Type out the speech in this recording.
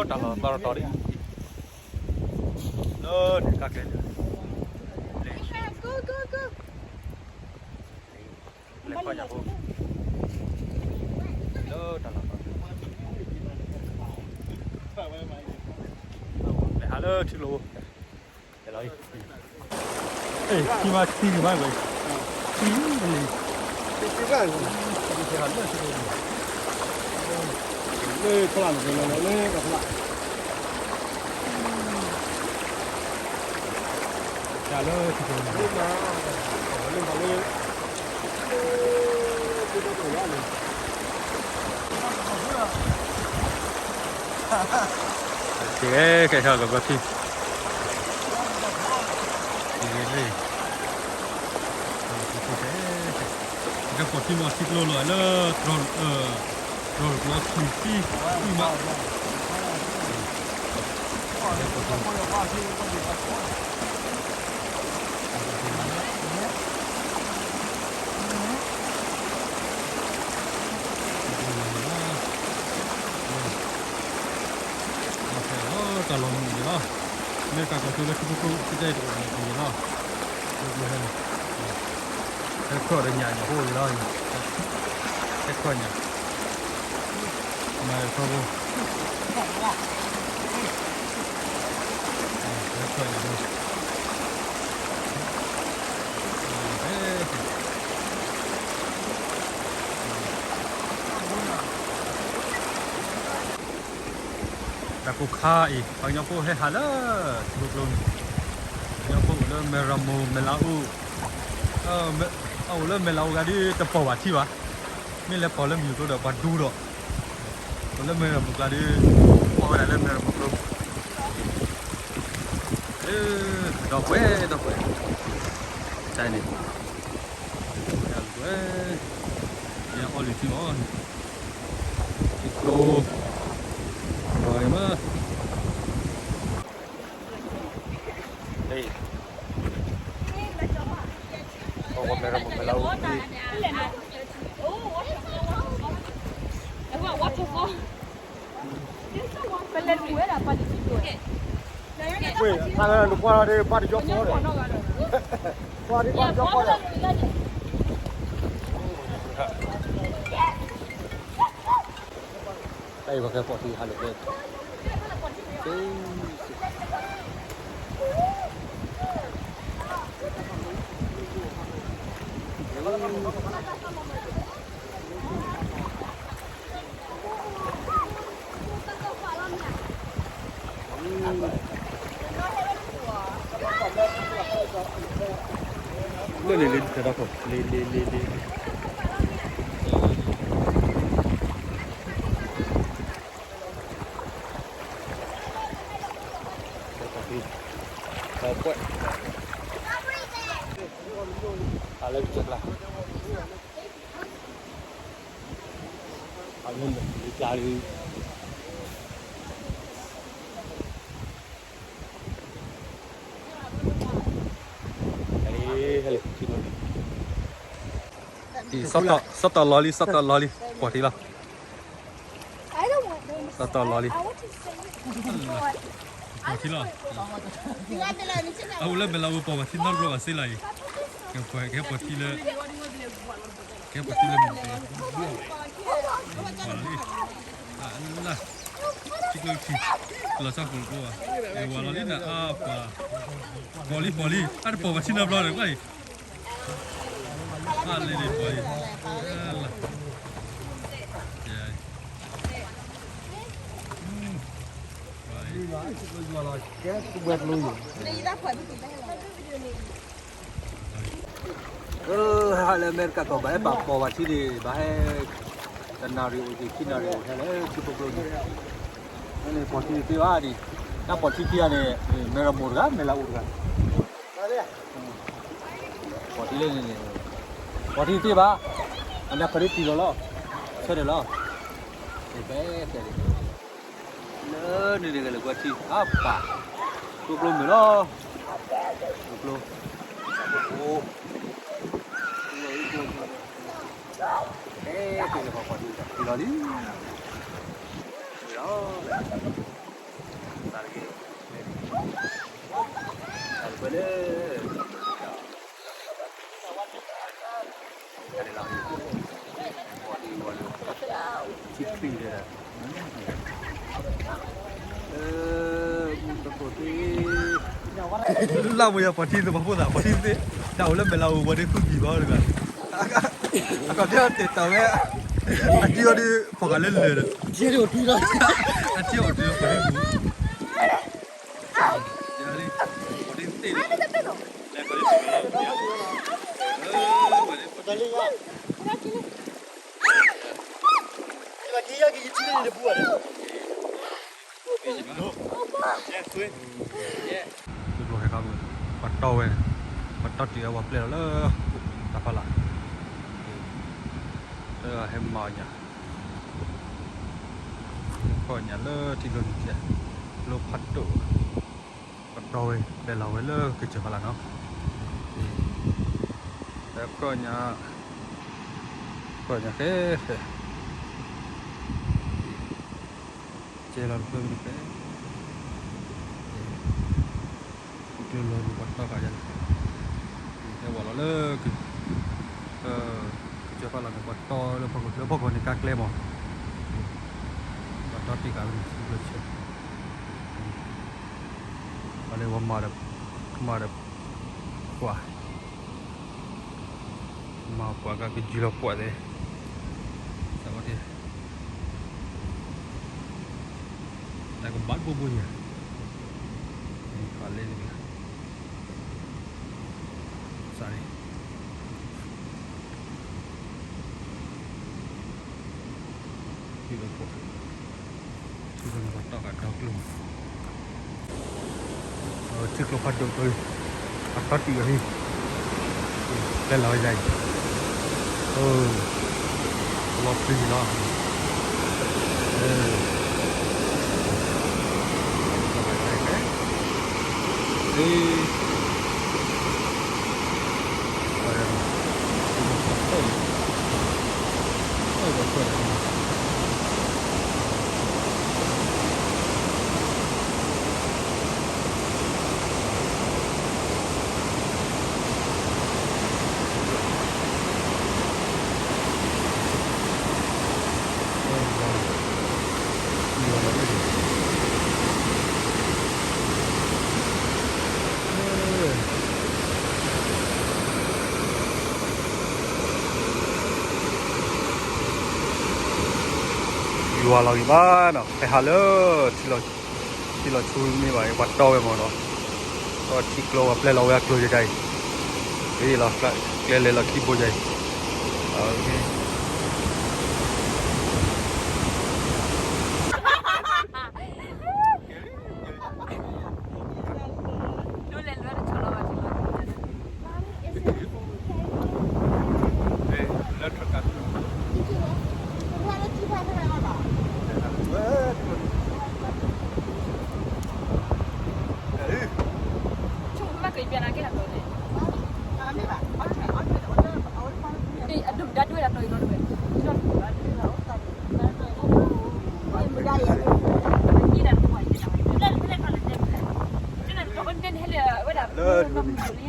တၢ်လီၢ်သီတတီၤဒ်, လၢန့ၣ်တၢ်ကျဲန့ၣ်, လဲၤခီၣ်ညၣ်ဖိ, လၢတၢ်လီၢ်သီ, လဲၤဟးလၢထံကျိ, လီၤအံၤ, ထံမးထံဂ့ၤမးဝဲ, ထံ, ထံ, ထံ, လၢထံကျိန့ၣ်, ကဲ ကဲ ကဲ ကဲ ကဲ ထံ, ကဲ ပိာ်ထံမ့ၢ်ထံကျိလီၤလၢ တြီၤတကျိထံထံ, တၢ်လီၢ်မုာ်န့ၣ်လီၤ, မ့ၢ်တၢ်ကီၢ်သူလၢထံဖိကျိ ကစၢ်အံၤတအိၣ်န့ၣ်လီၤ, ဟဲခီၣ်ဒီးညၣ်ညၣ်ဖိအံၤလီၤ, ဟဲခီၣ်ညၣ်, မၤထီဘိ, ဟဲခီၣ်ညၣ်ဖိ, တၢ်ကိၢ်ခါအံၤ ပှၤကညီဖိဟဲဟးလၢ ထံဖိကျိန့ၣ်, ပှၤကညီဖိအိၣ်လၢမဲၢ်ရမိၢ် မဲၢ်လးအူ, အအိၣ်လၢမဲၢ်လးအူဂၤဒီး တပိာ်ဘၣ်ထံဘၣ်, မ့ၢ်လဲၤပိာ်လၢမုၢ်ကျိဒီးပှၤဒူဒီး, အိၣ်လၢမဲၢ်ရမိၢ်ကျါဒီး ပိာ်ဝဲဒၣ်လၢမဲၢ်ရမိၢ်ကျိ, ဒီပုၢ်ဝဲၢ် ဒီပုၢ်ဝဲၢ်, တၢ်န့ၣ်, ဒီပုၢ်ဝဲၢ်, ယအီၣ်လံထံအီၤ, ထံကျိ, ပှၤမး ဝ့ၢ် အါဂၤနကွၢ်ဒီး ဘၣ်တယီဖီဒီး ကွၢ်ဒီး ဘၣ်တယီဖီဒီး တၢ်အံၤပှၤကဲပိာ်ထံဟးလိာ်သး, လၢလံလံ တၢ်ဒီခိၣ် လံလံလံလံ အလၢကစၢ်ကျါ အလၢလၢကျါလံ ဟဲလံ ဟဲလံ စီတီၢ်လီၤလံ စီတီၢ်လီၤလံ ပှၤထံလီၤ စီတီၢ်လီၤလံ ပှၤထံလီၤ အအိၣ်လၢမဲၢ်လးအူ ပိာ်ဘၣ်ထံနီတဘျီဘၣ်စ့လးအံၤ ကဟဲပိာ်ထံလၢ ကဟဲပိာ်ထံလၢမုၢ်ပှၤလံ လၢ ထံကျိထံ လီၤဆီဃိးကျိဘၣ် ဝၤလီၤလံနၤအါပှၤ ပိာ်လံပိာ်လံ အတပိာ်ဘၣ်ထံနီတဘျီဒီးကွၢ်အံၤ အါလဲၣ်န့ၣ်ပိာ်လံ လၢ လၢအမဲရကၤကီၢ် ဘၣ်ဟဲဘၣ်ပိာ်ဘၣ်ထံန့ၣ် ဘၣ်ဟဲ တနၣ်ရံၣ်အိၣ်က့ၤ ခံနၣ်ရံၣ်အိၣ်ထဲလဲၣ် ထံဖိကျိန့ၣ် န့ၣ်ပိာ်ထံတသ့ဘၣ်ဒံး တၢ်ပိာ်ထံခံဂၤန့ၣ် မဲၢ်ရမိၢ်တဂၤ မဲၢ်လးအူတဂၤ ပိာ်ထံလၢန့ၣ်န့ၣ် ပိာ်ထံတသ့ဘၣ် အနၢ်ခရံာ်တံၢ်လီၤလီၤ ဆၢထၢၣ်လီၤ ဖဲဖဲလံ လၢန့ၣ်န့ၣ်ကလဲၤကွၢ်ထံ အပၢ် ကျိကျိမုာ်လီၤ ကျိကျိ အိ ဖဲဖဲလံ ပှၤပိာ်ထံလီၤလံ လီၤ လၢမယၤပှၤထံသပှၢ်ဖိသၣ် ပှၤထံသ့ တၢ်အိၣ်လၢမဲာ်လီၤအိၣ် ပှၤဒ်ဃုကံၢ်ဘၣ်တဂၤ အခီၣ်ထံးအီၤတဲာ်တီၤဝဲ အထံအီၤဒ်ဖီၣ်ဃာ်လၢလၢာ်ဒီး အထံအိၣ်တုၤလီၤ ပှၤဒ်မူ ပှၤဒ်သ့ၣ်လီၤ ပှၤတီဝဲ ပှၤတီတံၢ်အဝဲပျဲၢ်လီၤလၢ တၢ်ဖီလာ် တၢ်ဟဲမၤအီၣ်ညၣ် ခီၣ်ညၣ်လၢထံကျိနံၤ ကျိဖးဒိၣ် ပှၤတီဝဲ ပျဲၢ်လီၤဝဲလၢကစၢၢ်ဖီလာ်နီၤ ခီၣ်ညၣ် ခီၣ်ညၣ်ဃဲဃဲ ကဲလီၤတဖျၢၣ်ဖဲ ကျိလီၤပှၤတီဃာ်ယၤန့ၣ် ဟဲဝဲလီၤလၢ ကစၢၢ်ဖီလာ်န့ၣ် ပှၤတီလၢဖီခိၣ် လၢဖီခိၣ်န့ၣ်ကါကျဲမး ပှၤတီတံၢ်ဃာ်ဝဲန့ၣ် ဆံဘျီဆဲ ပှၤလၢဝဲမၤဒီး မၤဒီး ကွၢ် မၤပှၤကကယုၢ်လီၤပှၤသ့ သးဝဲ တၢ်ကဘၣ်တဘိဘိယၤ ဖးလဲၣ်တဂၤ စးန့ၣ် ထံလီၤပှၤ ထံလီၤပှၤတီၢ်ဃာ်ဒီကျိ ထံကျိဖးဒိၣ်ကျိ အတီတံၢ်အဟံၣ် လဲၤလီၤယၤအံၤ လီၤပျံၤလီၤ ယွၤလီၤဂ့ၤဘၣ်နီၤ ဟဲဟးလၢ ထံလီၤဆူမ့ၢ်ဘၣ် ပှၤတီဝဲမးနီၤ ထံကျိပှၤပျဲလီၤဝဲအကျိယဒၣ်အံၤ လီၤ ကျဲလဲၤလီၤခံဘိယၤအံၤ လၢ